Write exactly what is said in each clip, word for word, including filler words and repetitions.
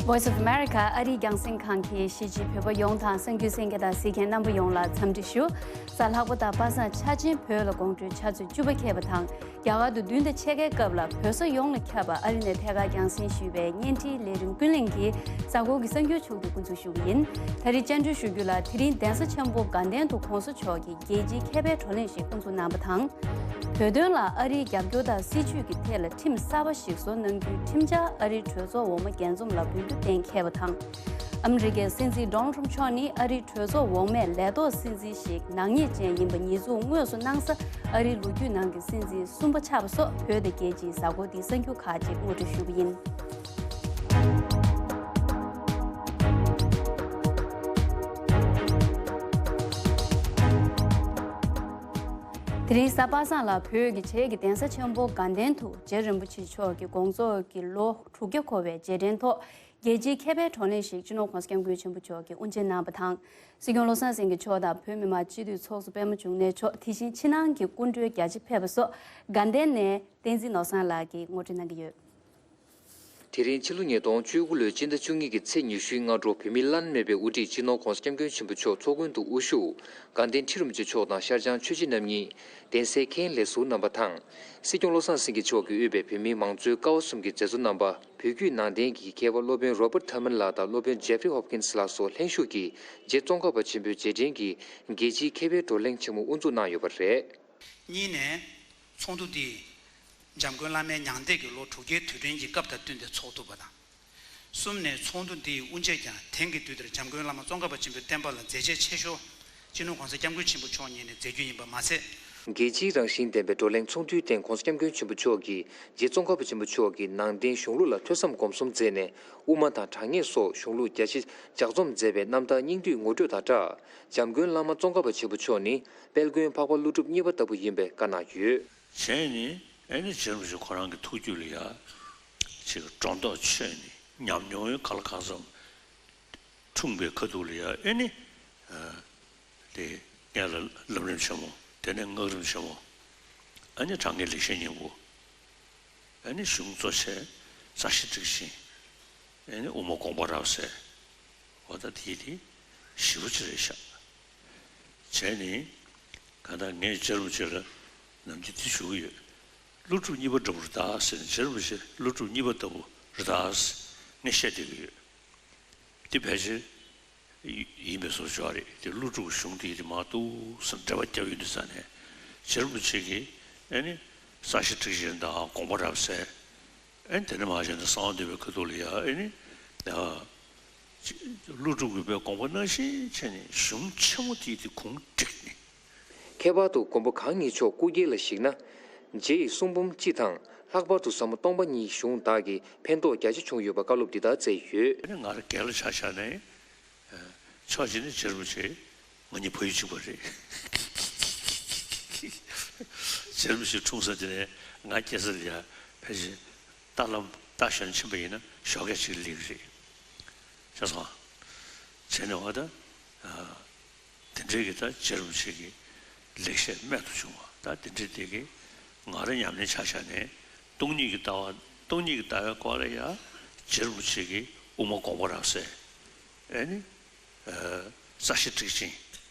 Voice of America ཨ་རིའི་རྒྱང་སྲིང་ཁང་གིས་གཞིས་བྱེས་བོད་པ་ཡོངས་དང་གསར་འགྱུར་གསན་མཁན་དང་གཟིགས་མཁན་རྣམ་པ་ཡོངས་ལ་འཚམས་འདྲི་ཞུ། གཟའ་ལྷག་པ་དང་པ་སངས་འཆར་ཅན་བོད་ལ་དགོང་དྲོའི་ཆུ་ཚོད་བཅུ་པ་འཁེལ་བ་དང་རྒྱ་གར་དུ་བདུན་དང་ཕྱེད་ཀའི་སྐབས་ལ་བོད་ས་ཡོངས་ལ་ཁྱབ་པ་ཨ་རི་ནས་ཐད་ཀར་རྒྱང་སྲིང་ཞུས་པའི་བརྙན་འཕྲིན་ལས་རིམ་ཀུན་གླེང་གིས་གཟའ་འཁོར་གྱི་གསར་འགྱུར་ཕྱོགས་བསྡུས་འགོ་འཛུགས་ཞུ་གི་ཡིན། ད་རེས་བཅར་འདྲི་ཞུ་རྒྱུ་ལ་དེ་རིང་གདན་ས་ཆེན་པོ་དགའ་ལྡན་དུ་༸གོང་ས་མཆོག་གིས་རྒྱལ་སྤྱིའི་མཁས་པའི་བགྲོ་གླེང་ཞིག་དབུ་འཛུགས་གནང་བ་དང་། བོད་དོན་ལ་ཨ་རིའི་རྒྱབ་སྐྱོར་དང་སྲིད་བྱུས་ཀྱི་ཐད་ལ་ཁྲིམས་གསར་པ་ཞིག་བཟོ་གནང་རྒྱུའི་ཁྲིམས་འཆར་ཨ་རིའི་གྲོས་ཚོགས་འོག་མ་རྒྱས་འཛོམས་ལ་འོས་བསྡུ་གཏན་འཁེལ་བ་དང་། ཨ་མི་རི་ཀའི་སྲིད་འཛིན་ཌོ་ནལ་ཊམ་མཆོག་ནི་ཨ་རིའི་གྲོས་ཚོགས་འོག་མའི་ལས་ཐོག་སྲིད་འཛིན་ཞིག་ནག་ཉེས་ཅན་ཡིན་པ་ཉེས་འཛུགས་དངོས་སུ་གནང་ས་ཨ་རིའི་ལོ་རྒྱུས་ནང་གི་སྲིད་འཛིན་གསུམ་པ་ཆགས་པ་སོགས་བོད་དང་རྒྱལ་སྤྱིའི་གཟའ་འཁོར་འདིའི་གསར་འགྱུར་ཁག་ཅིག་ངོ་སྤྲོད་ཞུ་གི་ཡིན། དེ་རིང་གཟའ་པ་སངས་ལ་བོད་ཀྱི་བྱེས་ཀྱི་གདན་ས་ཆེན་པོ་དགའ་ལྡན་དུ་རྗེ་རིན་པོ་ཆེ་མཆོག་གི་དགོངས་རྫོགས་ཀྱི་ལོ་དྲུག་བརྒྱ་འཁོར་བའི་རྗེས་དྲན་ཐོག་རྒྱལ་སྤྱིའི་མཁས་པའི་བགྲོ་གླེང་ཞིག་སྤྱི་ནོར་༸གོང་ས་༸སྐྱབས་མགོན་ཆེན་པོ་མཆོག་གིས་དབུ་འབྱེད་གནང་བ་དང་། སྲིད་སྐྱོང་བློ་བཟང་སེང་གེ་མཆོག་དང་བོད་མི་མང་སྤྱི་འཐུས་ཚོགས་གཙོ་པད་མ་འབྱུང་གནས་མཆོག་དེ་བཞིན་ཕྱི་ནང་གི་སྐུ་མགྲོན་རྒྱ་ཆེ་ཕེབས་པ་སོགས་དགའ་ལྡན་ནས་བསྟན་འཛིན་ནོར་བཟང་ལགས་ཀྱིས་ངོ་སྤྲོད་གནང་གི་ཡོད། དེ་རིང་ཕྱི་ལོ་ཉིས་སྟོང་བཅུ་དགུ་ལོའི་སྤྱི་ཟླ་བཅུ་གཉིས་ཀྱི་ཚེས་ཉི་ཤུའི་སྔ་དྲོ་བོད་མིའི་བླ་ན་མེད་པའི་དབུ་ཁྲིད་སྤྱི་ནོར་༸གོང་ས་༸སྐྱབས་མགོན་ཆེན་པོ་མཆོག་ཚོགས་མགོན་དུ་དབུ་བཞུགས་དགའ་ལྡན་ཁྲི་རིན་པོ་ཆེ་མཆོག་དང་ཤར་བྱང་ཆོས་རྗེ་རྣམ་གཉིས་གདན་སའི་མཁན་ལས་ཟུར་རྣམ་པ་དང་། སྲིད་སྐྱོང་བློ་བཟང་སེང་གེ་མཆོག་གིས་དབུས་པའི་བོད་མིའི་མང་གཙོའི་ཀ་བ་གསུམ་གྱི་མཛད་གཙོ་རྣམ་པ། བོད་བརྒྱུད་ནང་བསྟན་གྱི་མཁས་པ་སློབ་དཔོན་Robert Thurman ལགས་དང་སློབ་དཔོན་Jeffrey Hopkins ལགས་སོགས་ལྷན་ཞུགས་ཀྱིས་རྗེ་ཙོང་ཁ་པ་ཆེན་པོའི་རྗེས་དྲན་གྱི་རྒྱལ་སྤྱིའི་མཁས་པའི་བགྲོ་གླེང་ཆེན་མོ་དབུ་འཛུགས་གནང་ཡོད་པ་རེད། གཉིས་ནས། ཚོགས་འདུ་འདི་འཇམ་མགོན་བླ་མའི་མྱང་འདས་ཀྱི་ལོ་དྲུག་བརྒྱའི་དུས་དྲན་གྱི་སྐབས་དང་བསྟུན་ཏེ་ཚོགས་ཐུབ་པ་དང་། གསུམ་ནས། ཚོགས་འདུ་འདིའི་དབུ་འབྱེད་ཀྱང་དེང་གི་དུས་འདིར་འཇམ་མགོན་བླ་མ་ཙོང་ཁ་པ་ཆེན་པོའི་བསྟན་པ་ལ་མཛད་རྗེས་ཆེ་ཤོས་སྤྱི་ནོར་༸གོང་ས་༸སྐྱབས་མགོན་ཆེན་པོ་མཆོག་ཉིད་ནས་མཛད་རྒྱུ་ཡིན་པ་མ་ཟད། རྒྱལ་སྤྱིའི་རང་བཞིན་ལྡན་པའི་བགྲོ་གླེང་ཚོགས་འདུའི་སྟེང་༸གོང་ས་༸སྐྱབས་མགོན་ཆེན་པོ་མཆོག་གིས་རྗེ་ཙོང་ཁ་པ་ཆེན་པོ་མཆོག་གིས་ནང་བསྟན་གཞུང་ལུགས་ལ་ཐོས་བསམ་སྒོམ་གསུམ་མཛད་ནས་དབུ་མ་དང་དྲང་ངེས་སོགས་གཞུང་ལུགས་རྒྱ་ཆེ་ལྗགས་རྩོམ་མཛད་པའི་རྣམ་ཐར་སྙིང་བསྡུས་ངོ་སྤྲོད་དང་སྦྲགས། འཇམ་མགོན་བླ་མ་ཙོང་ཁ་པ་ཆེན་པོ་མཆོག་ནི་དཔལ་མགོན་འཕགས་པ་ཀླུ་སྒྲུབ་གཉིས་པ་ལྟ་བུ་ཡིན་པའི་བཀའ་གནང་ཡོད། བྱས་ནས་ཨེ་ནི་རྗེ་རིན་པོ་ཆེ་ཁོ་རང་གི་ཐུགས་རྒྱུད་ལ་ཡ་ཅིག་སྒྲོ་འདོགས་ཆོད་ནས་ཉམས་མྱོང་ག་ལ་གང་འཚམ་འཁྲུངས་པའི་ཁ་ཐུག་ལ་ཡ་ཨེ་ནི་དེ་སྔོན་ལ་ལམ་རིམ་ཆེན་མོ། དེ་ནས་སྔགས་རིམ་ཆེན་མོ། ཨ་ནི་དྲང་ངེས་ལེགས་བཤད་སྙིང་པོ། ཨ་ནི་གཞུང་གཙོ་ཆེ་རྩ་ཤེ་ཊཱིཀ་ཆེན། ཨ་ནི་དབུ་མ་དགོངས་པ་རབ་གསལ། འོ་ད་དེ་དེ་ཞེ་པོ་ཅིག་རེད་ཤག་བྱས་ནས་གང་ལྟར་ངས་རྗེ་རིན་པོ་ཆེ་ལ་ནམ་རྒྱུན་དེ་ཞུ་གི་ཡོད། ཀླུ་སྒྲུབ་གཉིས་པ་འདྲ་པོ་རེད་ད་ཟེར་ནས་རྗེ་རིན་པོ་ཆེ་ཀླུ་སྒྲུབ་གཉིས་པ་ལྟ་བུ་རེད་ད་ཟེར་ངས་བཤད་བསྡད་ཀྱི་ཡོད། དེ་ཕལ་ཆེར་ཡིན་པའི་བཟོ་ཅིག་རེད། དེ་ཀླུ་སྒྲུབ་གཞུང་དེ་དེ་མ་གཏོགས་སུ་འགྲེལ་པ་རྒྱབ་ཡོད་དུས་ཙང་ནས་རྗེ་རིན་པོ་ཆེ་གིས་ཨེ་ནི་རྩ་ཤེ་ཊཱིཀ་ཆེན་དང་དགོངས་པ་རབ་གསལ། ཨེ་ནི་དེ་ནས་མར་བྱས་ནས་གསང་བ་འདུས་པའི་ཁ་ཐུག་ལ་ཡ་ཨེ་ནི་ཀླུ་སྒྲུབ་ཀྱི་དགོངས་པ་ནང་བཞིན་བྱས་ནས་གཞུང་ཆེན་མོ་དེ་དེ་གུང་བསྒྲིགས་ནས། ཁྱད་པར་དུ་མགོན་པོ་གང་ཉིད་མཆོག་སྐུ་སྐྱེ་ལ་གཞིགས་ན། རྗེ་ཡི་གསུང་འབུམ་སྤྱི་དང་ལྷག་པར་དུ་ཟབ་མོ་སྟོང་པ་ཉིད་གཞུང་དག་གིས་ཕན་ཐོགས་རྒྱ་ཆེ་བྱུང་ཡོད་པ་བཀའ་སློབ་འདི་ལྟར་མཛད་ཡོད། ཨ་ནི་ང་རང་རྒན་ལ་ཆ་བཞག་ནས་ཕྱོགས་གཅིག་ནས་རྗེ་རིན་པོ་ཆེ་ང་གཉིས་ཕ་ཡུལ་གཅིག་པ་རེད། རྗེ་རིན་པོ་ཆེ་འཁྲུངས་ས་དེ་ནས་ང་སྐྱེས་ས་ལ་ཡ་ཕལ་ཆེར་རྟ་ལམ་རྟ་ཞོན་ཕྱིན་པ་ཡིན་ན་ཞོགས་ཀས་གཅིག་སླེབས་ཀྱི་རེད། ཤེས་སོང་། བྱས་ནས་འོ་ད། དེ་འདྲའི་གི་ད་རྗེ་རིན་པོ་ཆེ་གི་ལེགས་བཤད་རྨད་དུ་བྱུང་བ་ད་དེ་འདྲའི་དེ་གི་ང་རང་ཉམས་ལེན་ཆ་བཞག་ནས་སྟོང་ཉིད་ཀྱི་ལྟ་བ་སྟོང་ཉིད་ཀྱི་ལྟ་བའི་སྐོར་ལ་ཡ་རྗེ་རིན་པོ་ཆེ་གི་དབུ་མ་དགོངས་པ་རབ་གསལ། ཨེ་ནི། རྩ་ཤེ་ཊཱིཀ་ཆེན།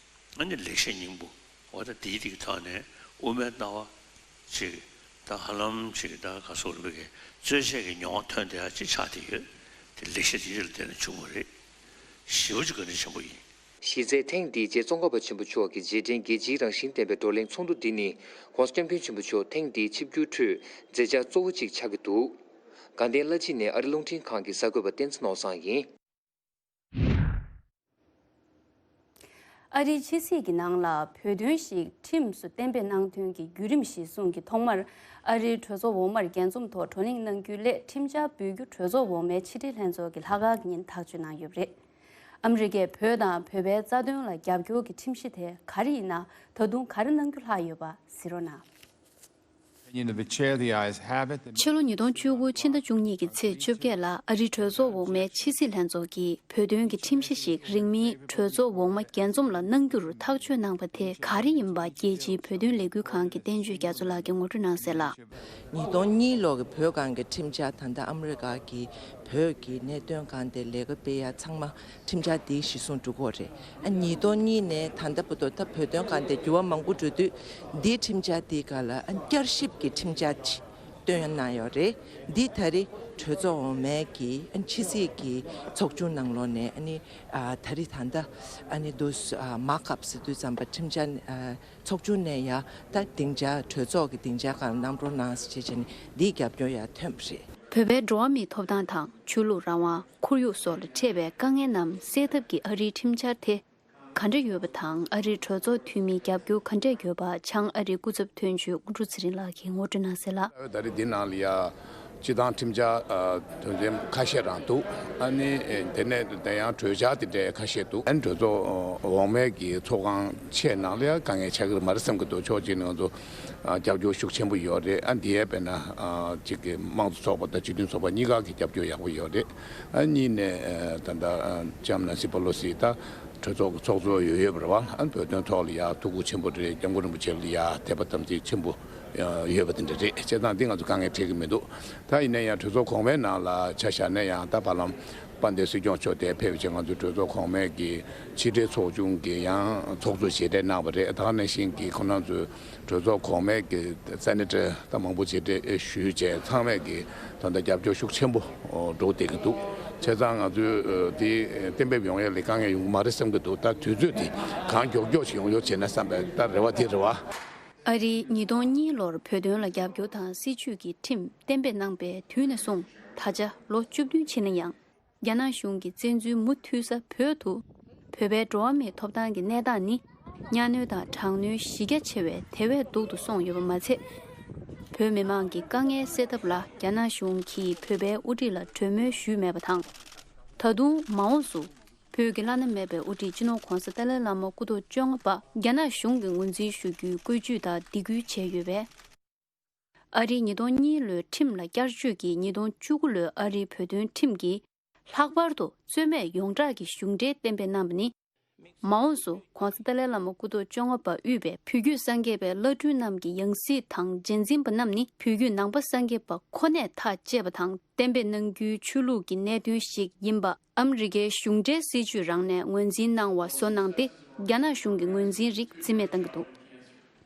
ཨ་ནི་ལེགས་བཤད་སྙིང་པོ། འོ་ད་དེའི་དེ་གི་ཐོག་ནས་དབུ་མའི་ལྟ་བ་ཅིག་ད་ཧ་ལམ་ཅིག་ད་ག་སོགས་རིག་པའི་རྩོད་བྱེད་ཀྱི་མྱོང་བ་ཐོན་བསྡད་ཡ་ཅིག་ཆགས་བསྡད་ཡོད། དེ་ལེགས་བཤད་དེ་ཡིད་ལ་བརྟེན་ནས་བྱུང་བ་རེད། ཞེ་པོ་ཅིག་བཀའ་དྲིན་ཆེན་པོ་ཡིན། གཞི་རྩའི་ཐེངས་འདིའི་རྗེ་ཙོང་ཁ་པ་ཆེན་པོ་མཆོག་གི་རྗེས་དྲན་རྒྱལ་སྤྱིའི་རང་བཞིན་ལྡན་པའི་བགྲོ་གླེང་ཚོགས་འདུ་འདི་ནི་༸གོང་ས་༸སྐྱབས་མགོན་ཆེན་པོ་མཆོག་ཐེངས་འདིའི་ཆིབས་བསྒྱུར་ཁྲོད་མཛད་འཆར་གཙོ་བོ་གཅིག་ཆགས་ཀྱི་འདུག་དགའ་ལྡན་བླ་སྤྱི་ནས་ཨ་རི་རླུང་འཕྲིན་ཁང་གི་གསར་འགོད་པ་བསྟན་འཛིན་ནོར་བཟང་ཡིན། ཨ་རིའི་ཕྱི་སྲིད་ཀྱི་ནང་ལ་བོད་དོན་ཞིག་ཁྲིམས་སུ་གཏན་འབེབས་གནང་དོན་གྱི་བརྒྱུད་རིམ་གཞིར་བཟུང་གིས་ཐོག་མར་ཨ་རིའི་གྲོས་ཚོགས་འོག་མར་རྒྱས་འཛོམས་ཐོག་བགྲོ་གླེང་གནང་རྒྱུའི་སླད་ཁྲིམས་འཆར་འབུལ་རྒྱུ་གྲོས་ཚོགས་འོག་མའི་ཕྱི་དྲིལ་ལྷན་ཚོགས་ཀྱིས་ལྷག་དཀར་གྱི་ཉིན་ཐག་གཅོད་གནང་ཡོད་པ་རེད། ཨ་མི་རི་ཀས་བོད་དང་བོད་པའི་རྩ་དོན་ལ་རྒྱབ་སྐྱོར་གྱི་ཁྲིམས་གཞི་དེ་ག་རེ་ཡིན་ན་ད་དུང་ག་རེ་གནང་རྒྱུ་ལྷག་ཡོད་པ་གཟིགས་རོགས་གནང་། Opinion of the chair, the ayes have it. ཕྱི་ལོ་ཉིས་སྟོང་བཅུ་དགུ་ཕྱི་ཟླ་བཅུ་གཉིས་ཀྱི་ཚེས་བཅོ་བརྒྱད་ལ་ཨ་རིའི་གྲོས་ཚོགས་འོག་མའི་ཕྱི་སྲིད་ལྷན་ཚོགས་ཀྱིས་བོད་དོན་གྱི་ཁྲིམས་གཞི་ཞིག་རིང་མིན་གྲོས་ཚོགས་འོག་མ་རྒྱས་འཛོམས་ལ་གནང་རྒྱུར་ཐག་གཅོད་གནང་པ་དེ་ག་རེ་ཡིན་པ་རྒྱལ་སྤྱིའི་བོད་དོན་ལས་འགུལ་ཁང་གི་བསྟན་ཆོས་རྒྱ་མཚོ་ལགས་ཀྱིས་ངོ་སྤྲོད་གནང་གསལ་ལ། ཉིས་སྟོང་གཉིས་ལོ་གི་བོད་སྒང་གི་ཁྲིམས་འཆར་ད་ལྟ་ཨ་མི་རི་ཀ་གི་བོད་ བོད་ཀྱི་གནད་དོན་སྒང་དེ་ལས་ཀ་སྤེལ་ཡ་ཚང་མ་ཁྲིམས་འཆར་འདི་གཞིར་བཟུང་འགྲོ་གི་ཡོད་རེད། ཨ་ཉིས་སྟོང་གཉིས་ནས་ད་ལྟ་བར་དུ་ད་བོད་དོན་སྒང་དེ་འགྱུར་བ་མང་པོ་འགྲོ་དུས་འདིའི་ཁྲིམས་འཆར་འདིའི་སྒང་ལ་ཨ་བསྐྱར་ཞིབ་ཀྱི་ཁྲིམས་འཆར་ཅིག་བཏོན་གནང་ཡོད་རེད། འདི་ད་རེས་གྲོས་ཚོགས་འོག་མའི་གི་ཨ་ཕྱི་སྲིད་ཀྱི་ཚོགས་ཆུང་ནང་ལོགས་ནས་ཨ་ནི་ཨ་ད་རེས་ད་ལྟ་ཨ་ནི་འདུག་ཨ་མར་ཁབ་ཟེར་དུས་ཙམ་པ་ཁྲིམས་འཆར་ཨ་ཚོགས་ཆུང་ནས་ཡ་ད་སྡིངས་ཆ་གྲོས་ཚོགས་ཀྱི་སྡིངས་ཆ་སྒང་གནང་རོགས་གནང་ཟེར་བྱས་བྱས་ནས་འདིའི་རྒྱབ་སྐྱོར་ཡ་ཐོན་པ་རེད། བོད་པའི་འགྲོ་བ་མིའི་ཐོབ་ཐང་དང་ཆོས་ལུགས་རང་དབང་ཁོར་ཡུག་སོགས་ལ་འཕྲད་པའི་དཀའ་ངལ་རྣམས་སེལ་ཐབས་ཀྱི་ཨ་རིའི་ཁྲིམས་འཆར་དེ་ག་འདྲ་ཡོད་པ་དང་ཨ་རིའི་གྲོས་ཚོགས་འཐུས་མིའི་རྒྱབ་སྐྱོར་ག་འདྲ་ཡོད་པ་བྱང་ཨ་རིའི་སྐུ་ཚབ་དོན་གཅོད་དངོས་གྲུབ་ཚེ་རིང་ལགས་ཀྱིས་ངོ་སྤྲོད་གནང་གསལ་ལ། ད་རེས་འདི་ནང་ལ་ཡ་སྤྱི་བཏང་ཁྲིམས་འཆར་དོན་ཚན་ཁ་ཤས་རང་འདུག་ཨ་ནི་དེ་ནས་དེ་ཡང་གྲོས་འཆར་དེ་འདྲའི་ཁ་ཤས་འདུག་ཨ་ནི་གྲོས་ཚོགས་འོག་མའི་གི་ཚོགས་ཁང་ཆེ་ནང་ལ་ཡ་དཀའ་ངལ་ཆགས་ཀྱི་རེད་མ་རེད་བསམ་གྱི་འདུག་ཕྱོགས་གཅིག་ནས་ང་ཚོ་རྒྱབ་སྐྱོར་ཤུགས་ཆེན་པོ་ཡོད་རེད། ཨ་འདི་ཡས་དཔེར་ན་གཅིག་གི་དམངས་གཙོ་ཚོགས་པ་དང་སྤྱི་མཐུན་ཚོགས་པ་གཉིས་ཀ་གི་རྒྱབ་སྐྱོར་ཡག་པོ་ཡོད་རེད། ཨ་གཉིས་ནས་ད་ལྟ་ལྕམ་ནན་སི་པ་ལོ་སི་ད་གྲོས་ཚོགས་ཀྱི་ཚོགས་གཙོ་ཡོད་ཡོད་པ་རེད་བ། ཨ་བོད་དོན་ཐོག་ལ་ཡ་ཐུགས་ཁུར་ཆེན་པོ་རེད། སྐྱབས་མགོན་རིན་པོ་ཆེ་ལ་ཡ་དད་པ་དམ་ཚིག་ཆེན་པོ་ཡོད་པ་དེ་འདྲ་རེད། བྱས་ཙང་འདི་ང་ཚོ་དཀའ་ངལ་འཕྲད་ཀྱི་མི་འདུག་ད་ཡིན་ན་ཡང་གྲོས་ཚོགས་གོང་མའི་ནང་ལ་ཆ་བཞག་ན་ཡང་ད་བར་ལམ་དཔལ་ལྡན་སྲིད་སྐྱོང་མཆོག་དེ་ཕེབས་བྱས་ང་ཚོའི་གྲོས་ཚོགས་གོང་མའི་གི་ཕྱི་དྲིལ་ཚོགས་ཆུང་གི་ཡང་ཚོགས་གཙོ་མཇལ་འཕྲད་གནང་བ་རེད། ད་ག་ནང་བཞིན་གྱི་ཁོང་རྣམ་ཚོའི་གྲོས་ཚོགས་གོང་མའི་གི་སེ་ནེ་ཊར་ད་མང་པོ་མཇལ་འཕྲད་ཞུས་བྱས་ཚང་མས་གི་ད་ལྟ་རྒྱབ་སྐྱོར་ཤུགས་ཆེན་པོ་འགྲོ་བསྡད་ཀྱི་འདུག་བྱས་ཙང་ང་ཚོས་འདི་གཏན་འབེབས་ཡོང་ཡ་ལ་དཀའ་ངལ་ཡོང་གི་མ་རེད་བསམ་གྱི་འདུག་ད་དུས་ཚོད་འདི་གང་མགྱོགས་མགྱོགས་ཤིག་ཡོང་ཡོང་བྱས་ན་བསམ་པའི་ད་རེ་བ་འདི་རེད་བ། ཨ་རིས་ཉིས་སྟོང་གཉིས་ལོར་བོད་དོན་ལ་རྒྱབ་སྐྱོར་དང་སྲིད་བྱུས་ཀྱི་ཁྲིམས་གཏན་འབེབས་གནང་པའི་དུས་ནས་བཟུང་ད་ཆ་ལོ་བཅུ་བདུན་ཕྱིན་ན་ཡང་། རྒྱ་ནག་གཞུང་གིས་བཙན་འཛུལ་མུ་མཐུད་ས་བོད་དུ་བོད་པའི་འགྲོ་བ་མིའི་ཐོབ་ཐང་གི་གནས་སྟངས་ནི་གཉའ་གནོན་དང་དྲག་གནོན་གཞི་རྒྱ་ཆེ་བས་དེ་བས་སྡུག་ཏུ་སོང་ཡོད་པ་མ་ཚད། བོད་མི་མང་གི་དཀའ་ངལ་སེལ་ཐབས་ལ་རྒྱ་ནག་གཞུང་གིས་བོད་པའི་དབུ་ཁྲིད་ལ་གྲོས་མོལ་ཞུས་མེད་པ་དང་། ད་དུང་མ་འོངས་སུ་བོད་ཀྱི་བླ་ན་མེད་པའི་དབུ་ཁྲིད་སྤྱི་ནོར་༧གོང་ས་ཏཱ་ལའི་བླ་མ་སྐུ་ཐོག་བཅོ་ལྔ་པ་རྒྱ་ནག་གཞུང་གིས་ངོས་འཛིན་ཞུ་རྒྱུའི་བཀོད་ཇུས་དང་སྡིགས་སྐུལ་བྱས་ཡོད་པས། ཨ་རིའི་ཉིས་སྟོང་གཉིས་ལོའི་ཁྲིམས་ལ་བསྐྱར་བཅོས་ཀྱིས་ཉིས་སྟོང་བཅུ་དགུ་ལོའི་ཨ་རིའི་བོད་དོན་ཁྲིམས་ཀྱིས་ལྷག་པར་དུ་རྩོད་མེད་ཡོངས་གྲགས་ཀྱི་གཞུང་འབྲེལ་གཏན་འབེབས་གནང་བ་ནི། མ་འོངས་སུ་༧གོང་ས་ཏཱ་ལའི་བླ་མ་སྐུ་ཐོག་བཅོ་ལྔ་པ་དབུས་པའི་བོད་བརྒྱུད་སངས་རྒྱས་པའི་བླ་སྤྲུལ་རྣམས་ཀྱི་ཡང་སྲིད་དང་རྗེས་འཛིན་པ་རྣམས་ནི་བོད་བརྒྱུད་ནང་པ་སངས་རྒྱས་པ་ཁོ་ནས་ཐག་བཅད་པ་དང་གཏན་འབེབས་གནང་རྒྱུའི་ཆོས་ལུགས་ཀྱི་གནད་དོན་ཞིག་ཡིན་པ་ཨ་མི་རི་ཀའི་གཞུང་འབྲེལ་སྲིད་བྱུས་རང་ནས་ངོས་འཛིན་གནང་བ་བཟོ་གནང་སྟེ་རྒྱ་ནག་གཞུང་གི་ངོས་འཛིན་རིགས་རྩིས་མེད་བཏང་གི་འདུག་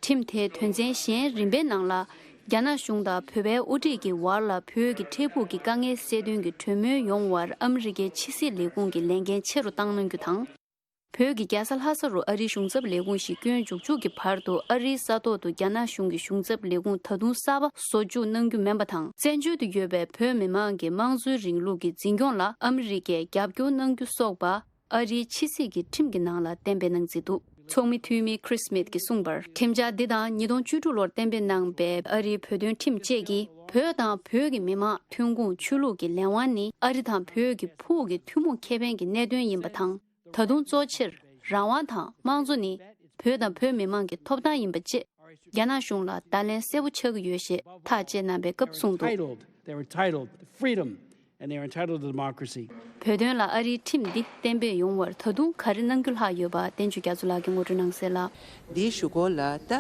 ཁྲིམས་དེའི་དོན་ཚན་གཞན་རིམ་པའི་ནང་ལ། རྒྱ་ནག་གཞུང་དང་བོད་པའི་དབུ་ཁྲིད་ཀྱི་བར་ལ་བོད་ཀྱི་འཕྲལ་ཕུགས་ཀྱི་དཀའ་ངལ་སེལ་དོན་གྱི་གྲོས་མོལ་ཡོང་བར་ཨ་མི་རི་ཀའི་ཕྱི་སྲིད་ལས་ཁུངས་ཀྱི་ལས་འགན་ཆེ་རུ་བཏང་གནང་རྒྱུ་དང་། བོད་ཀྱི་རྒྱལ་ས་ལྷ་ས་རུ་ཨ་རིའི་གཞུང་ཚབ་ལས་ཁུངས་ཤིག་བསྐྱོན་འཇུག་འཇུག་གི་བར་དུ་ཨ་རིའི་ས་ཐོག་ཏུ་རྒྱ་ནག་གཞུང་གི་གཞུང་ཚབ་ལས་ཁུངས་ད་དུང་གསར་པ་བཟོ་བཅུག་གནང་རྒྱུ་མིན་པ་དང་། བཙན་བྱོལ་དུ་ཡོད་པའི་བོད་མི་མང་གི་དམངས་གཙོའི་རིང་ལུགས་ཀྱི་འཛིན་སྐྱོང་ལ་ཨ་མི་རི་ཀས་རྒྱབ་སྐྱོར་གནང་རྒྱུ་སོགས་པ། ཨ་རིའི་ཕྱི་སྲིད་ཀྱི་ཁྲིམས་ཀྱི་ནང་ལ་གཏན་འབེབས་གནང་རྩིས་འདུག་ཚོགས་མི་འཐུས་མི་Chris Smith གྱིས་གསུངས་པར། ཁྲིམས་འཆར་འདི་དང་ཉིས་སྟོང་བཅུ་དྲུག་ལོར་གཏན་འབེབས་གནང་པའི་ཨ་རིའི་བོད་དོན་ཁྲིམས་བཅས་ཀྱིས་བོད་དང་བོད་ཀྱི་མི་དམངས་ཐོན་ཁུངས་ཆོས་ལུགས་ཀྱི་ལས་དབང་ནི་ཨ་རི་དང་བོད་ཀྱི་ཕུགས་ཀྱི་ཐུན་མོང་ཁེ་ཕན་གྱི་གནད་དོན་ཡིན་པ་དང་། ད་དུང་གཙོ་ཆེར་རང་དབང་དང་དམངས་གཙོ་ནི་བོད་དང་བོད་མི་དམངས་ཀྱི་ཐོབ་ཐང་ཡིན་པ་བཅས་རྒྱ་ནག་གཞུང་ལ་བརྡ་ལན་གསལ་པོ་ཆགས་ཀྱི་ཡོད་ཞེས་ཐག་བཅད་གནང་པའི་སྐབས་གསུངས་འདུག entitled. They're entitled to freedom and they're entitled to democracy. བོད་དོན་ལ་ཨ་རིའི་ཁྲིམས་འདི་གཏན་འབེབས་ཡོང་བར་ད་དུང་ག་རེ་གནང་རྒྱུ་ལྷག་ཡོད་པ་བསྟན་ཆོས་རྒྱ་མཚོ་ལགས་ཀྱིས་ངོ་སྤྲོད་གནང་གསལ་ལ། འདིའི་གཞུག་གུ་ལ་ད་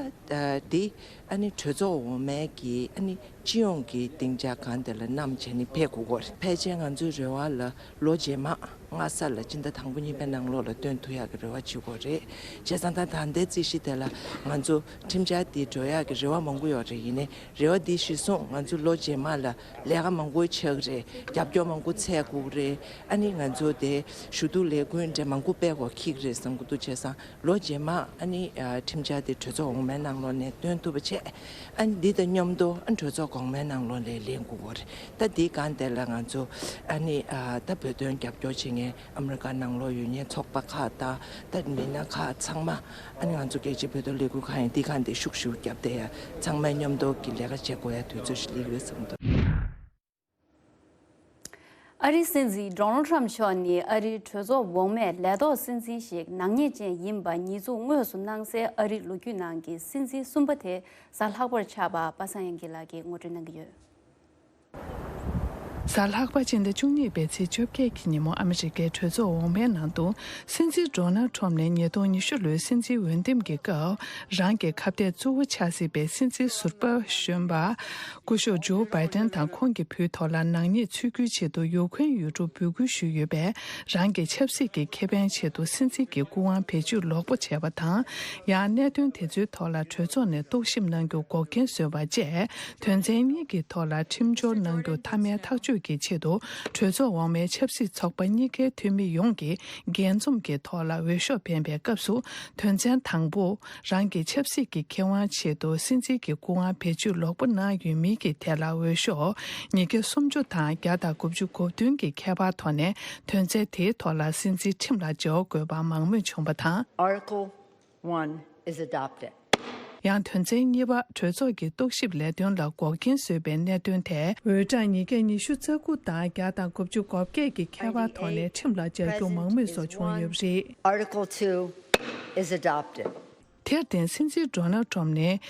འདི་ཨ་ནི་གྲོས་ཚོགས་འོག་མའི་གི་ཨ་ནི་སྤྱི་ཡོངས་ཀྱི་སྡིངས་ཆ་སྒང་དེ་ལ་བསྣམས་བྱས་ནས་ཕེབས་དགོས་ཀྱི་རེད། ཕལ་ཆེར་ང་ཚོའི་རེ་བ་ལ་ལོ་རྗེས་མ་སྔ་ས་ལ་སྤྱི་ཟླ་དང་པོ་གཉིས་པའི་ནང་ལོགས་ལ་བཏོན་ཐུབ་ཡག་གི་རེ་བ་བྱེད་དགོས་རེད། བྱས་ཙང་ད་ད་ལྟའི་རྩིས་གཞི་དེ་ལ་ང་ཚོ་ཁྲིམས་འཆར་འདི་འགྲོ་ཡག་གི་རེ་བ་མང་པོ་ཡོད་རེད། ཡིན་ནའི་རེ་བ་འདི་གཞིར་བཟུང་ང་ཚོ་ལོ་རྗེས་མ་ལ་ལས་ཀ་མང་པོ་ཆགས་ཀྱི་རེད། རྒྱབ་སྐྱོར་མང་པོ་འཚོལ་དགོས་ཀྱི་རེད། ཨ་ནི་ང་ཚོ་དེ་ཞུ་གཏུག་ལས་འགུལ་འདྲ་མང་པོ་སྤེལ་དགོས་འཁེལ་གྱི་རེད་བསམ་གྱི་འདུག་བྱས་ཙང་ལོ་རྗེས་མ་ཨ་ནི་ཁྲིམས་འཆར་དེ་གྲོས་ཚོགས་འོག་མའི་ནང་ལོགས་ནས་བཏོན་ཐུབ་པ་བྱས། ཨ་ནི་འདི་དང་མཉམ་དུ་ཨ་གྲོས་ཚོགས་གོང་མའི་ནང་ལོགས་ནས་ལེན་དགོས་ཀྱི་རེད། ད་འདི་སྒང་དེ་ལ་ང་ཚོ་ཨ་ནི་ད་བོད་དོན་རྒྱབ་སྐྱོར་བྱེད་མཁན་ཨ་མི་རི་ཀ་ནང་ལོགས་ཡོད་མཁན་ཚོགས་པ་ཁག་དང་ད་མི་སྣ་ཁག་ཚང་མ། ཨ་ནི་ང་ཚོ་རྒྱལ་སྤྱིའི་བོད་དོན་ལས་འགུལ་ཁང་ཡིན་འདི་གང་དེ་ཤུགས་ཤུགས་བརྒྱབ་སྟེ་ཡ་ཚང་མས་མཉམ་དུ་གི་ལས་ཀ་བྱེད་དགོས་ཡ་དུས་ཚོད་ཞིག་སླེབས་ཡོད་བསམ་འདུག་ཨ་རིའི་སྲིད་འཛིན་Donald Trump མཆོག་ནི་ཨ་རིའི་གྲོས་ཚོགས་འོག་མའི་ལས་ཐོག་སྲིད་འཛིན་ཞིག་ནག་ཉེས་ཅན་ཡིན་པ་ཉེས་འཛུགས་དངོས་སུ་གནང་སའི་ཨ་རིའི་ལོ་རྒྱུས་ནང་གི་སྲིད་འཛིན་གསུམ་པ་དེ་གཟའ་ལྷག་པར་ཆགས་པ་པ་སངས་དབྱངས་སྐྱིད་ལགས་ཀྱིས་ངོ་སྤྲོད་གནང་གི་ཡོད། གཟའ་ལྷག་པ་སྤྱི་ཟླ་བཅུ་གཉིས་པའི་ཚེས་བཅོ་བརྒྱད་ཀྱི་ཉིན་མོ་ཨ་མི་རི་ཀའི་གྲོས་ཚོགས་འོག་མའི་ནང་དུ་སྲིད་འཛིན་ཌོ་ནལ་ཁྲོམ་ནས་ཉིས་སྟོང་ཉི་ཤུ་ལོའི་སྲིད་འཛིན་འོས་འདེམས་ཀྱི་སྐབས་རང་གི་ཁ་གཏད་གཙོ་བོ་ཆགས་སྲིད་པའི་སྲིད་འཛིན་ཟུར་པ་གཞོན་པ་སྐུ་ཞབས་ཇོ་བྷའི་ཏན་དང་ཁོང་གི་བུའི་ཐོག་ལ་ནག་ཉེས་ཚུད་རྒྱུའི་ཆེད་དུ་ཡུ་ཁུ་རེན་ཡུལ་གྲུ་འབོད་སྐུལ་ཞུས་ཡོད་པས། རང་གི་ཆབ་སྲིད་ཀྱི་ཁེ་ཕན་ཆེད་དུ་སྲིད་འཛིན་གྱི་སྐུ་དབང་བེད་སྤྱོད་ལོག་པ་བྱས་པ་དང་། ཡང་གནད་དོན་དེ་ཚོའི་ཐོག་ལ་གྲོས་ཚོགས་ནས་རྟོག་ཞིབ་གནང་རྒྱུ་འགོག་རྐྱེན་བཟོས་པ་བཅས། དོན་ཚན་གཉིས་ཀྱི་ཐོག་ལ་ཁྲིམས་སྦྱོར་གནང་རྒྱུ་མཐའ་མའི་ཐག་གཅོད་ཀྱི་ཆེད་དུ། གྲོས་ཚོགས་འོག་མའི་ཆབ་སྲིད་ཚོགས་པ་གཉིས་ཀའི་འཐུས་མི་ཡོངས་ཀྱིས་རྒྱས་འཛོམས་ཀྱི་ཐོག་ལ་འོས་ཤོག་འཕེན་པའི་སྐབས་སུ། དོན་ཚན་དང་པོ། རང་གི་ཆབ་སྲིད་ཀྱི་ཁེ་དབང་ཆེད་དུ་སྲིད་འཛིན་གྱི་སྐུ་དབང་བེད་སྤྱོད་ལོག་པ་གནང་ཡོད་མིན་གྱི་ཐད་ལ་འོས་ཤོག་ཉིས་བརྒྱ་སུམ་ཅུ་དང་བརྒྱ་དང་དགུ་བཅུ་གོ་བདུན་གྱི་ཁྱད་པར་ཐོག་ནས། དོན་ཚན་དེའི་ཐོག་ལ་སྲིད་འཛིན་ཁྲིམས་ལ་འཇལ་དགོས་པ་མང་མོས་བྱུང་བ་དང་། Article one is adopted. ཡང་དོན་ཚན་གཉིས་པ། གྲོས་ཚོགས་ཀྱི་རྟོག་ཞིབ་ལས་དོན་ལ་འགོག་རྐྱེན་བཟོས་པའི་གནད་དོན་ཐད། འོས་གྲངས་ཉིས་བརྒྱ་ཉི་ཤུ་རྩ་དགུ་དང་བརྒྱ་དང་དགུ་བཅུ་གོ་བརྒྱད་ཀྱི་ཁྱད་པར་ཐོག་ནས་ཁྲིམས་ལ་འཇལ་རྒྱུ་མང་མོས་སུ་བྱུང་ཡོད་པ་རེད། Article two is adopted. དེར་བརྟེན། སྲིད་འཛིན་ཌོ་ནལ་ཁྲོམ་ནས་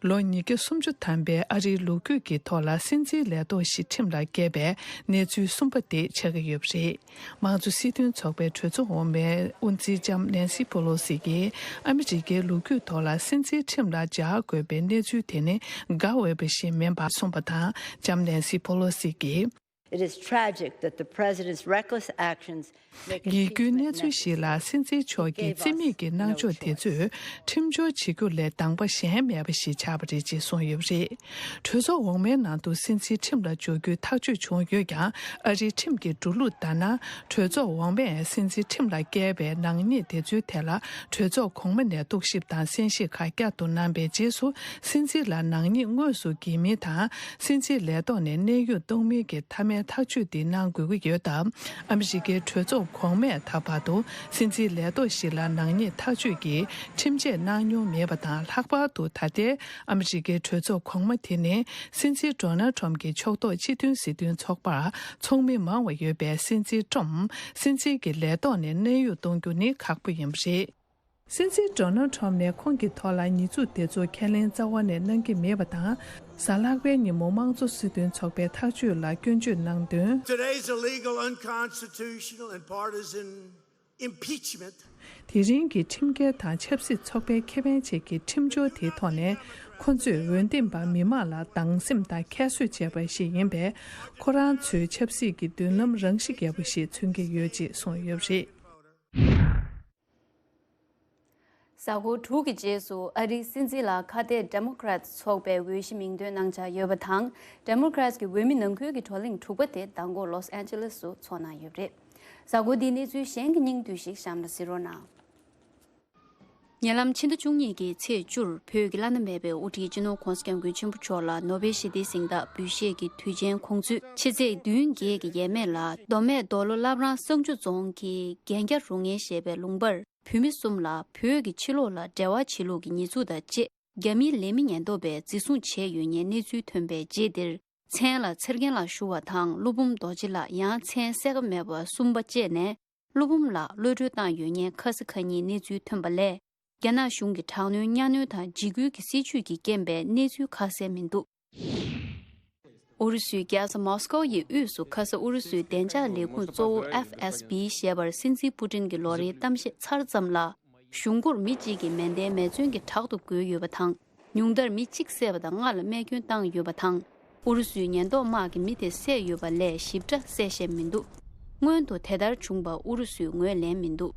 ལོ་ཉིས་བརྒྱ་སུམ་ཅུ་ཐམ་པའི་ཨ་རིའི་ལོ་རྒྱུས་ཀྱི་ཐོག་ལ་སྲིད་འཛིན་ལས་ཐོག་ཞིག་ཁྲིམས་ལ་བཀལ་བའི་གནས་ཚུལ་གསུམ་པ་དེ་ཆགས་ཀྱི་ཡོད་པ་རེད། དམངས་གཙོ་སྲིད་དོན་ཚོགས་པའི་གྲོས་ཚོགས་འོག་མའི་དབུ་འཛིན་ལྕམ་ནེན་སི་པོ་ལོ་སི་གིས་ཨ་མི་རི་ཀའི་ལོ་རྒྱུས་ཐོག་ལ་སྲིད་འཛིན་ཁྲིམས་ལ་འཇལ་དགོས་པའི་གནས་ཚུལ་དེ་ནི་དགའ་འོས་པ་ཞིག་མིན་པ་གསུངས་པ་དང་། ལྕམ་ནེན་སི་པོ་ལོ་སི་གིས། It is tragic that the president's reckless actions make it ཡིད་སྐྱོའི་གནས་ཚུལ་ཞིག་ལ། སྲིད་འཛིན་མཆོག་གི་རྩིས་མེད་ཀྱི་གནང་ཕྱོགས་དེ་ཚོས་ཁྲིམས་སྦྱོར་བྱེད་རྒྱུ་ལས་དང་པ་གཞན་མེད་པ་ཞིག་ཆགས་པ་རེད་ཅེས་གསུངས་ཡོད་པ་རེད། གྲོས་ཚོགས་འོག་མའི་ནང་དུ་སྲིད་འཛིན་ཁྲིམས་ལ་འཇོག་རྒྱུའི་ཐག་གཅོད་བྱུང་ཡོད་ཀྱང་། ཨ་རིའི་ཁྲིམས་ཀྱི་འགྲོ་ལུགས་ལྟར་ན། གྲོས་ཚོགས་འོག་མས་སྲིད་འཛིན་ཁྲིམས་ལ་བཀལ་བའི་ནག་ཉེས་དེ་ཚོའི་ཐད་ལ། གྲོས་ཚོགས་གོང་མ་ནས་རྟོག་ཞིབ་དང་གསན་བཞེས་ཁག་བསྐྱར་དུ་གནང་པའི་རྗེས་སུ། སྲིད་འཛིན་ལ་ནག་ཉེས་དངོས་སུ་འགེལ་མིན་དང་། སྲིད་འཛིན་ལས་ཐོག་ནས་གནས་དབྱུང་གཏོང་མིན་གྱི་མཐའ་མའི་ཐག་གཅོད་འདི་གནང་དགོས་ཀྱི་ཡོད་སྟབས། ཨ་མི་རི་ཀའི་གྲོས་ཚོགས་གོང་མས་ད་བར་དུ་སྲིད་འཛིན་ལས་ཐོག་ཞིག་ལ་ནག་ཉེས་ཐག་གཅོད་ཀྱི་ཁྲིམས་ཆད་གནང་མྱོང་མེད་པ་དང་། ལྷག་པར་དུ་ད་ལྟའི་ཨ་མི་རི་ཀའི་གྲོས་ཚོགས་གོང་མ་དེ་ནི། སྲིད་འཛིན་ཌོ་ནལ་ཁྲོམ་གྱི་ཕྱོགས་གཏོགས་སྤྱི་མཐུན་སྲིད་དོན་ཚོགས་པར་ཚོགས་མི་མང་བ་ཡོད་པས། སྲིད་འཛིན་ཁྲོམ་སྲིད་འཛིན་གྱི་ལས་ཐོག་ནས་གནས་དབྱུང་གཏོང་རྒྱུ་ནི་ཁག་པོ་ཡིན་པ་རེད། སྲིད་འཛིན་ཌོ་ནལ་ཁྲོམ་ནས་ཁོང་གི་ཐོག་ལ་ཉེས་འཛུགས་དེ་ཚོ་ཁས་ལེན་རྩ་བ་ནས་གནང་གི་མེད་པ་དང་། གཟའ་ལྷག་པའི་ཉིན་མོ་དམངས་གཙོ་སྲིད་དོན་ཚོགས་པའི་ཐག་གཅོད་ལ་སྐྱོན་བརྗོད་གནང་དོན། Today's illegal, unconstitutional, and partisan impeachment དེ་རིང་གི་ཁྲིམས་འགལ་དང་ཆབ་སྲིད་ཚོགས་པའི་ཁེ་ཕན་ཆེད་ཀྱི་ཁྲིམས་སྦྱོར་དེའི་ཐོག་ནས། ཁོ་ཚོས་འོས་འདེམས་པ་མི་མང་ལ་སྡང་སེམས་དང་ཁྱད་གསོད་བྱས་པ་ཞིག་ཡིན་པས། ཁོ་རང་ཚོའི་ཆབ་སྲིད་ཀྱི་མདུན་ལམ་རང་ཤི་རྒྱག་པ་ཞིག་མཚོན་གྱི་ཡོད་ཅེས་གསུངས་ཡོད་པ་རེད། གཟའ་འཁོར་དྲུག་གི་རྗེས་སུ་ཨ་རིའི་སྲིད་འཛིན་ལ་ཁ་གཏད་ཌེ་མོ་ཀ་རེ་ཊི་ཚོགས་པའི་འོས་གཞི་མིང་འདོན་གནང་འཆར་ཡོད་པ་དང་། ཌེ་མོ་ཀ་རེ་ཊི་གི་འོས་མི་ནང་ཁུལ་གྱི་བགྲོ་གླེང་དྲུག་པ་དེ་མདང་དགོང་ལོས་ཨན་ཇེ་ལེས་སུ་འཚོགས་གནང་ཡོད་པ་རེད། གཟའ་འཁོར་འདིའི་གནས་ཚུལ་གཞན་གྱི་སྙིང་བསྡུས་ཤིག་གཤམ་ལ་གཟིགས་རོགས་གནང་། ཉེ་ལམ་ཕྱི་ཟླ་བཅུ་གཉིས་ཀྱི་ཚེས་བཅུར་བོད་ཀྱི་བླ་ན་མེད་པའི་དབུ་ཁྲིད་སྤྱི་ནོར་༧གོང་ས་༧སྐྱབས་མགོན་ཆེན་པོ་མཆོག་ལ་ནོ་བེལ་ཞི་བདེའི་གཟེངས་རྟགས་འབུལ་བཞེས་ཀྱི་དུས་ཆེན་ཁོང་ཚོས་ཕྱི་ཚེས་བདུན་བརྒྱད་ཀྱི་ཡས་མས་ལ་མདོ་སྨད་རྡོ་ལོ་བླ་བྲང་བསང་ཆུ་རྫོང་གི་རྒན་རྒྱ་རུ་ངེ་ཞེས་པའི་ལུང་པར་བོད་མི་གསུམ་ལ་བོད་ཀྱི་ཕྱི་ལོགས་ལ་འབྲེལ་བ་བྱེད་ལུགས་ཀྱི་ཉེས་འཛུགས་དང་བཅས། རྒྱ་མིའི་ལས་མི་ཉེན་རྟོག་པས་འཛིན་བཟུང་བྱས་ཡོད་ཉེན་གནས་ཚུལ་ཐོན་པའི་རྗེས་འདིར། མཚན་ལ་ཚེར་རྒན་ལགས་ཞུ་བ་དང་། ཀླུ་འབུམ་རྡོ་རྗེ་ལགས་ཡང་མཚན་གསལ་ཁ་མེད་པ་གསུམ་པ་བཅས་ནས། ཀླུ་འབུམ་ལགས་གློད་གྲོལ་བཏང་ཡོད་ཉེན་ཁ་སང་ཁ་ཉིན་གནས་ཚུལ་ཐོན་པ་ལས། རྒྱ་ནག་གཞུང་གི་དྲག་གནོན་གཉའ་གནོན་དང་འཇིགས་སྐུལ་གྱི་སྲིད་བྱུས་ཀྱི་རྐྱེན་པས་གནས་ཚུལ་ཁ་གསལ་མི་འདུག་ཨུ་རུ་སུའི་རྒྱལ་ས་མོ་སི་ཀོ་ཡི་དབུས་སུ་ཁ་སང་ཨུ་རུ་སུའི་བདེ་འཇགས་ལས་ཁུངས་གཙོ་བོ་ཨེཕ་ཨེས་བི་ཞེས་པར་སྲིད་འཛིན་པུ་ཏིན་གྱི་ལོ་རེའི་གཏམ་བཤད་ཚར་ཙམ་ལ། གཞུང་སྒོར་མི་གཅིག་གིས་མེ་མདའི་མེ་མཚོན་གྱི་བྲག་ཏུ་བརྐོས་ཡོད་པ་དང་། ཉུང་མཐར་མི་གཅིག་བསད་པ་དང་ལྔ་ལ་རྨས་སྐྱོན་བཏང་ཡོད་པ་དང་། ཨུ་རུ་སུའི་ཉེན་རྟོག་དམག་གིས་མི་དེ་བསད་ཡོད་པ་ལས་ཞིབ་ཕྲ་གསལ་བཤད་མི་འདུག་སྔོན་དུ་དེ་ལྟར་བྱུང་པ་ཨུ་རུ་སུས་ངོས་ལེན་མི་འདུག་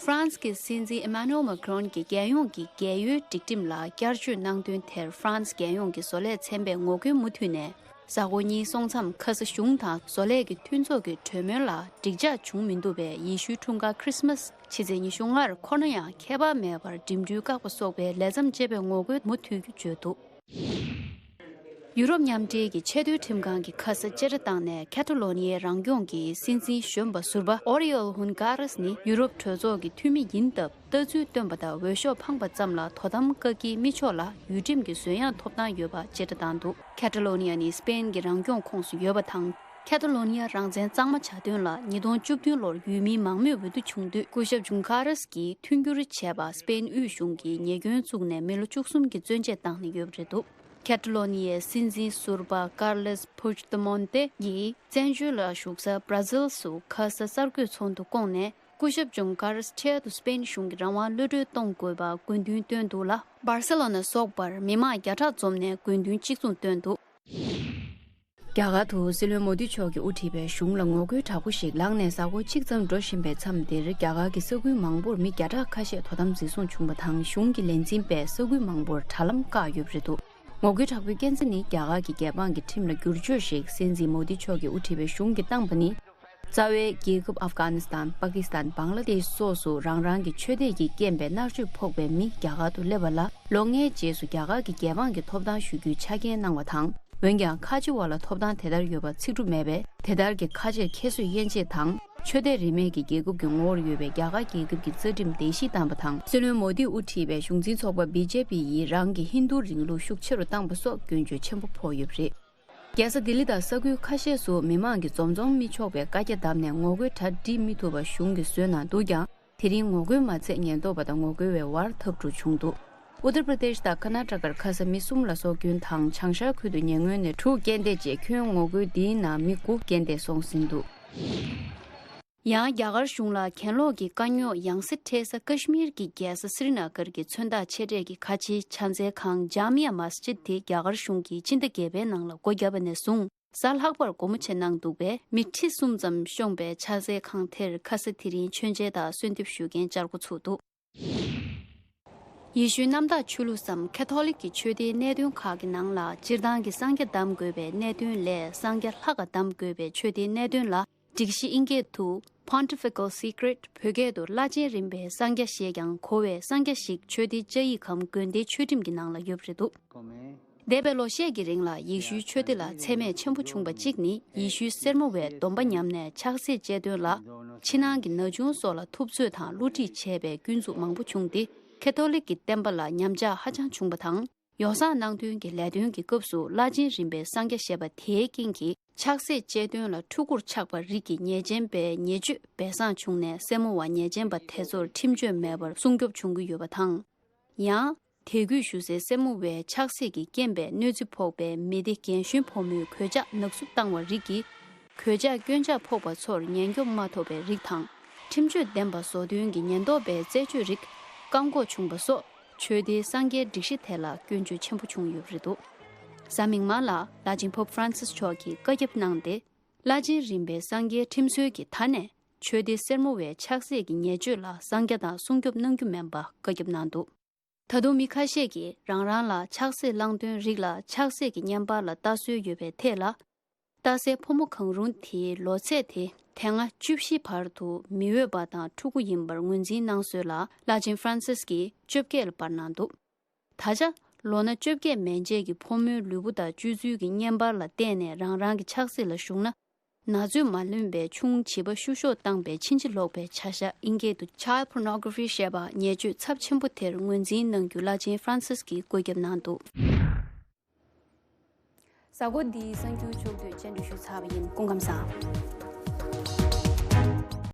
ཧྥ་རན་སི་གི་སྲིད་འཛིན་ཨི་མ་ནུ་ཨེལ་མཱ་ཀི་རོན་གྱིས་རྒྱལ་ཡོངས་ཀྱི་རྒས་ཡོལ་སྒྲིག་ཁྲིམས་ལ་བསྐྱར་བཅོས་གནང་དོན་དེར་ཧྥ་རན་སི་རྒྱལ་ཡོངས་ཀྱི་བཟོ་ལས་ཚན་པས་ངོ་རྒོལ་མུ་མཐུད་ནས། གཟའ་འཁོར་གཉིས་སོང་མཚམས་ཁ་ས་གཞུང་དང་བཟོ་ལས་ཀྱི་མཐུན་ཚོགས་ཀྱི་གྲོས་མོལ་ལ་འགྲིག་འཇགས་བྱུང་མི་འདུག་པས། ཡེ་ཤུའི་འཁྲུངས་སྐར་ཁྲི་སི་མ་སི་ཕྱི་ཚེས་ཉི་ཤུ་ལྔར་འཁོར་ན་ཡང་ཁྱད་པར་མེད་པར་འགྲིམ་འགྲུལ་བཀག་པ་སོགས་པའི་ལས་མཚམས་བཅད་པའི་ངོ་རྒོལ་མུ་མཐུད་བརྗོད་འདུག་ཡུ་རོབ་མཉམ་འབྲེལ་གྱི་ཆེས་མཐོའི་ཁྲིམས་ཁང་གིས་ཁ་ས་བཅད་ཁྲ་བཏང་ནས། ཁེ་ཐ་ལོ་ནི་ཡའི་རང་སྐྱོང་གི་སྲིད་འཛིན་གཞོན་པ་ཟུར་པ་ཨོ་རི་ཨོལ་ཧུན་ཀ་རེས་ནི་ཡུ་རོབ་གྲོས་ཚོགས་ཀྱི་འཐུས་མི་ཡིན་སྟབས། ལྟ་ཚུལ་བཏོན་པ་དང་འོས་ཤོག་འཕངས་པ་ཙམ་ལ་དོ་དམ་བཀག་གིས་མི་ཆོག་ལ་ཡུལ་ཁྲིམས་ཀྱི་བཟོད་ཡངས་ཐོབ་ཐང་ཡོད་པ་བཅད་ཁྲ་བཏང་འདུག་ཁེ་ཐ་ལོ་ནི་ཡ་ནི་སི་པེན་གྱི་རང་སྐྱོང་ཁོངས་སུ་ཡོད་པ་དང་། ཁེ་ཐ་ལོ་ནི་ཡ་རང་བཙན་གཙང་མ་བྱ་དོན་ལ་ཉིས་སྟོང་བཅུ་བདུན་ལོར་ཡུལ་མིའི་མང་མོས་འོས་བསྡུ་བྱུང་དུས། སྐུ་ཞབས་ཇུན་ཁ་རེས་ཀྱིས་མཐུན་འགྱུར་བྱས་པ་སི་པེན་དབུས་གཞུང་གིས་ཉེས་སྐྱོན་བཙུགས་ནས་མི་ལོ་བཅུ་གསུམ་གྱི་བཙོན་འཇལ་བཏང་ནས་ཡོད་པ་རེད་འདུག་ཁེ་ཊ་ལོ་ནི་ཡའི་སྲིད་འཛིན་ཟུར་པ་ཀར་ལོས་པུཇ་དེ་མོན་ཏེ་ཡིས་བཙན་བྱོལ་ལ་བཞུགས་ས་བྷ་ར་ཟིལ་སུ་ཁ་ས་གསར་འགོད་ཚོགས་འདུ་བསྐོངས་ནས། སྐུ་ཞབས་ཇུན་ཀར་རེས་འཕྲལ་དུ་སི་པེན་གཞུང་གི་རང་དབང་གློད་གྲོལ་གཏོང་དགོས་པ་དགོས་འདུན་བཏོན་འདུག་ལ། སྦར་སེ་ལོ་ན་སོགས་པར་མི་མང་བརྒྱ་ཕྲག་འཛོམས་ནས་དགོས་འདུན་གཅིག་མཚུངས་བཏོན་འདུག། རྒྱ་གར་དུ་སྲིད་བློན་མོ་དི་མཆོག་གིས་དབུ་ཁྲིད་པའི་གཞུང་ལ་ངོ་རྒོལ་དྲག་པོ་ཞིག་ལངས་ནས་གཟའ་འཁོར་གཅིག་ཙམ་འགྲོ་བཞིན་པའི་མཚམས་འདིར། རྒྱ་གར་གྱི་ས་ཁུལ་མང་པོར་མི་བརྒྱ་ཕྲག་ཁ་ཤས་དོ་དམ་འཛིན་བཟུང་བྱུང་བ་དང་། གཞུང་གི་ལས་འཛིན་པས་ས་ཁུལ་མང་པོར་དྲ་ལམ་བཀག་ཡོད་པ་རེད་འདུག། ངོ་རྒོལ་དྲག་པོའི་རྐྱེན་རྩ་ནི། རྒྱ་གར་གྱི་རྒྱལ་འབངས་ཀྱི་ཁྲིམས་ལ་བསྒྱུར་བཅོས་ཤིག་སྲིད་འཛིན་མོ་དི་མཆོག་གིས་དབུ་ཁྲིད་པའི་གཞུང་གིས་བཏང་པ་ནི། རྩ་བའི་རྒྱལ་ཁབ་ཨབ་གྷ་ནི་སི་ཐན། པ་ཀི་སི་ཐན། བང་ལ་དེཤ་སོགས་སུ་རང་རང་གི་ཆོས་དད་ཀྱི་རྐྱེན་པས་མནར་གཅོད་ཕོག་པའི་མི་རྒྱ་གར་དུ་སླེབས་པ་ལ། ལོ་ལྔའི་རྗེས་སུ་རྒྱ་གར་གྱི་རྒྱལ་འབངས་ཀྱི་ཐོབ་ཐང་ཞུ་རྒྱུའི་ཆ་རྐྱེན་གནང་བ་དང་། འོན་ཀྱང་། ཁ་ཆེ་བ་ལ་ཐོབ་ཐང་དེ་ལྟར་ཡོད་པ་ཚིག་གྲུབ་མེད་པས། དེ་ལྟར་གྱི་ཁ་ཆེར་ཁྱད་གསོད་དབྱེ་འབྱེད་དང་། ཆོས་དད་རིས་མེད་ཀྱི་རྒྱལ་ཁབ་ཀྱི་ངོ་བོར་ཡོད་པའི་རྒྱ་གར་རྒྱལ་ཁབ་ཀྱི་རྩ་ཁྲིམས་བརྡལ་བཤིག་བཏང་བ་དང་། སྲིད་བློན་མོ་དིས་དབུ་ཁྲིད་པའི་གཞུང་འཛིན་ཚོགས་པ་བི་ཇེ་པི་ཡིས་རང་གི་ཧིན་རྡུ་རིང་ལུགས་ཤུགས་ཆེ་རུ་བཏང་པ་སོགས་སྐྱོན་བརྗོད་ཆེན་པོ་ཕོག་ཡོད་པ་རེད། རྒྱལ་ས་ལྡི་ལི་དང་ས་ཁུལ་ཁ་ཤས་སུ་མི་མང་གིས་འཛོམས་འཛོམས་མི་ཆོག་པའི་བཀའ་རྒྱ་བསྡམས་ནས་ངོ་རྒོལ་གྲ་སྒྲིག་མི་ཐུབ་པ་གཞུང་གིས་བཟོས་གནང་འདུག་ཀྱང་། དེ་རིང་ངོ་རྒོལ་མ་ཚད་ཉེན་རྟོག་པ་དང་ངོ་རྒོལ་བའི་དབར་འཐབ་འཁྲུག་བྱུང་འདུག། ཨུ་ཏར་པྲ་དེཤ་དང་ཀར་ནཱ་ཊ་ཀར་ཁ་ས་མི་གསུམ་ལ་སྲོག་སྐྱོན་དང་། བྱང་ཤར་ཁུལ་དུ་ཉེ་སྔོན་ནས་དྲུག་རྐྱེན་འདས་རྗེས། ཁྱོན་ངོ་རྒོལ་འདིའི་ནང་མི་དགུ་རྐྱེན་འདས་སོང་ཟིན་འདུག། ཡང་རྒྱ་གར་གཞུང་ལ་གྱེན་ལོག་གི་དཀའ་རྙོག་ཡང་སེ་འཕྲད་ས་ཀ་ཤི་མིར་གྱི་རྒྱལ་ས་སི་རི་ན་གར་གྱི་མཚོན་རྟགས་ཆེ་གྲས་ཀྱི་ཁ་ཆེའི་ཕྱག་འཚལ་ཁང་ཇཱ་མི་ཡ་མཱ་སི་ཇིད་དེ་རྒྱ་གར་གཞུང་གིས་སྤྱི་ཟླ་བརྒྱད་པའི་ནང་ལ་སྒོ་བརྒྱབ་པ་ནས་བཟུང་། གཟའ་ལྷག་པར་སྒོ་མོ་ཕྱེ་གནང་འདུག་པས། མི་ཁྲི་གསུམ་ཙམ་ཤོང་པའི་ཕྱག་འཚལ་ཁང་དེར་ཁ་ས་དེ་རིང་མཆོད་མཇལ་དང་གསོལ་འདེབས་ཞུ་མཁན་བཅར་འགོ་ཚུགས་འདུག། ཡེ་ཤུའི་གནམ་བདག་ཆོས་ལུགས་སམ་ཁེ་ཐོ་ལིག་གི་ཆོས་སྡེའི་གནད་དོན་ཁག་གི་ནང་ལ། སྤྱིར་བཏང་གི་སངས་རྒྱས་བདམས་དགོས་པའི་གནད་དོན་ལས། སངས་རྒྱས་ལྷ་ཁང་བདམས་དགོས་པའི་ཆོས་སྡེའི་གནད་དོན་ལ། སྒྲིག་གཞི་ཨིན་སྐད་དུ་Pontifical Secret། བོད་སྐད་དུ་བླ་ཆེན་རིམ་པའི་སངས་རྒྱས་ཞེས་ཀྱང་གོ་བའི་སངས་རྒྱས་ཤིག་ཆོས་སྡེ་བཅའ་ཡིག་གམ་དགོན་སྡེའི་ཆོས་ཁྲིམས་ཀྱི་ནང་ལ་ཡོད་པ་རེད་འདུག། འདས་པའི་ལོ་ཤས་ཀྱི་རིང་ལ་ཡེ་ཤུའི་ཆོས་སྡེ་ལ་མཚན་སྨད་ཆེན་པོ་བྱུང་བ་གཅིག་ནི། ཡེ་ཤུའི་སེར་མོ་བའི་སྡོམ་པ་ཉམས་ནས་ཆགས་སྲེད་བཅས་དོན་ལ། ཕྱི་ནང་གི་ན་ཆུང་སོགས་ལ་ཐུབ་ཚོད་དང་བསླུ་བྲིད་བྱས་པའི་སྐྱོན་འཛུགས་མང་པོ་བྱུང་སྟེ། ཁེ་ཐོ་ལིག་གི་བསྟན་པ་ལ་ཉམས་ཆག་ཧ་ཅང་བྱུང་བ་དང་། ཡོ་བསྲང་གནང་དོན་གྱི་ལས་དོན་གྱི་སྐབས་སུ། བླ་ཆེན་རིམ་པའི་སངས་རྒྱས་ཞེས་པ་དེའི་རྐྱེན་གྱིས། ཆགས་སྲེད་བཅས་དོན་ལ་ཕྲུ་གུར་ཆགས་པ་རིགས་ཀྱི་ཉེས་ཅན་པའི་ཉེས་སྤྱོད་སྦས་གསང་བྱུང་ནས། སེར་མོ་བ་ཉེས་ཅན་པ་དེ་ཚོར་ཁྲིམས་གཅོད་མེད་པར་སྲུང་སྐྱོབ་བྱུང་གི་ཡོད་པ་དང་། ཡང་། དད་གུས་ཞུ་སའི་སེར་མོ་བའི་ཆགས་སྲེད་ཀྱི་རྐྱེན་པས་གནོད་འཚེ་ཕོག་པའི་མི་སྡེ་རྒན་གཞོན་ཕོ་མོའི་གོད་ཆག་ནག་བསུབ་བཏང་བ་རིགས་ཀྱི། གོད་ཆག་སྐྱོན་ཆག་ཕོག་པ་ཚོར་ཉེན་སྐྱོབ་མ་ཐོབ་པའི་རིགས་དང་། ཁྲིམས་གཅོད་ལྡན་པ་བཟོ་དོན་གྱི་ཉེན་རྟོག་པའི་རྩད་གཅོད་རིགས་བཀག་འགོག་བྱུང་བ་སོགས། ཆོས་སྡེའི་སངས་རྒྱས་སྒྲིག་གཞི་དེ་ལ་སྐྱོན་བརྗོད་ཆེན་པོ་བྱུང་ཡོད་པ་རེད་འདུག། གཟའ་མིག་དམར་ལ་བླ་ཆེན་པོབ་ཧྥ་རན་སིས་མཆོག་གིས་བཀའ་ཁྱབ་གནང་སྟེ། བླ་ཆེན་རིམ་པའི་སངས་རྒྱས་ཁྲིམས་སྲོལ་གྱིས་ད་ནས་ཆོས་སྡེ་སེར་མོ་བའི་ཆགས་སྲེད་ཀྱི་ཉེས་སྤྱོད་ལ་གསང་རྒྱ་དང་སྲུང་སྐྱོབ་གནང་རྒྱུ་མིན་པ་བཀའ་ཁྱབ་གནང་འདུག། ད་དུང་མི་ཁ་ཤས་ཀྱིས་རང་རང་ལ་ཆགས་སྲེད་བསླང་དོན་རིགས་ལ་ཆགས་སྲེད་ཀྱི་བརྙན་པར་ལ་ལྟ་སྲོལ་ཡོད་པའི་ཐད་ལ། ལྟ་སའི་ཕོ་མོ་གང་རུང་དེའི་ལོ་ཚད་དེ་དེ་སྔ་བཅུ་བཞི་བར་དུ་མི་འོས་པ་དང་ཕྲུ་གུ་ཡིན་པར་ངོས་འཛིན་གནང་སྲོལ་ལ་བླ་ཆེན་ཧྥ་རན་སིས་ཀྱིས་བཅོ་བརྒྱད་ལ་སྤར་གནང་འདུག། ད་ཆ། ལོ་ན་བཅོ་བརྒྱད་མན་ཆད་ཀྱི་ཕོ་མོའི་ལུས་པོ་དང་སྤྱོད་ཚུལ་གྱི་བརྙན་པར་ལ་བལྟས་ནས་རང་རང་གི་ཆགས་སྲེད་ལ་ཞུགས་ན། ན་ཚོད་མ་ལོན་པའི་ཆུང་བྱིས་པ་བཤུ་གཞོག་བཏང་པའི་ཕྱིན་ཅི་ལོག་པའི་བྱ་གཞག་ཨིན་སྐད་དུ་Child Pornography ཞེས་པ་ཉེས་སྤྱོད་ཚབས་ཆེན་པོ་དེར་ངོས་འཛིན་གནང་རྒྱུ་བླ་ཆེན་ཧྥ་རན་སིས་ཀྱིས་བཀོད་ཁྱབ་གནང་འདུག། གཟའ་འཁོར་འདིའི་གསར་འགྱུར་ཕྱོགས་བསྡུས་སྤྱན་འདྲེན་ཞུས་ཚར་བ་ཡིན། སྐུ་ཁམས་བཟང་།